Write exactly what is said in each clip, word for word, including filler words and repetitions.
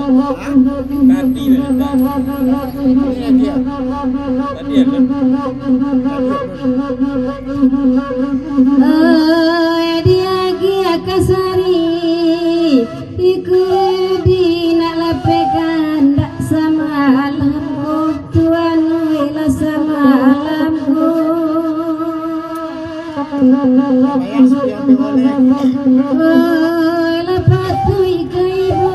Hah? Tadi lah, tadi. Ini dia. Tadi ada. Tadi ada. Oi, diagiah kasari, iko di nak lapehkan dak samalam, oh, Tuan, oi, lah samalam, oh. Oi, lah patuik ka ibo,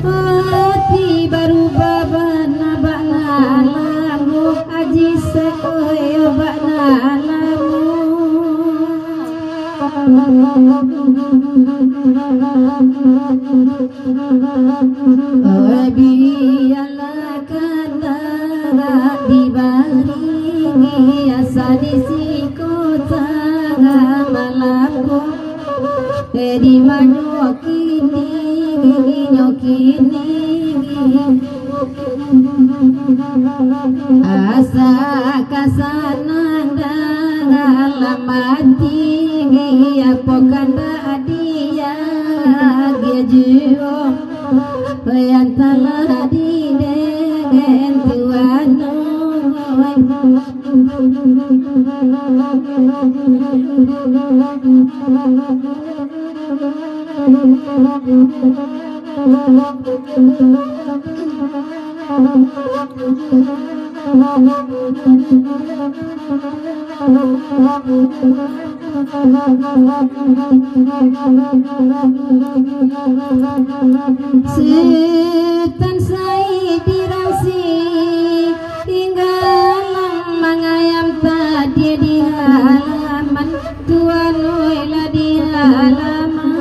ati barubah bana bak nan lamo, Aji Sek, oi, bak nan lamo. Oi, bialah kandak dibari, asa di siko tangah malam ko. Eh, di mano kini, nyo kini. Asa ka sanang dalam ati, apo kandak diagiah juo, yang talah didenggan Tuhan. Setan sai dirasi, tinggalang mangayam tadi di halaman, Tuan, oi, lah di halaman.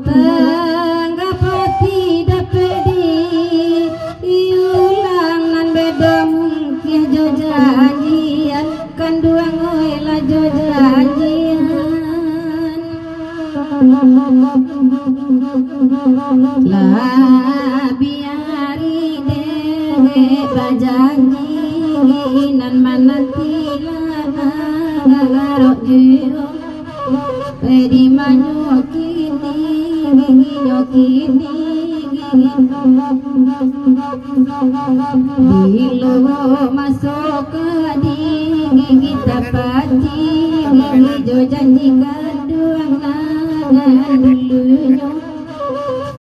Tangga pati dapek di iulang nan beda mungkin jo janjian, kanduang, oi, lah jo janjian. Lah biari dek bajanji, nan mananti lah ngarok juo. Eh, di mano kini, nyo kini. Bilo maso ka di tapati, jo janji kanduang nan dulunyo.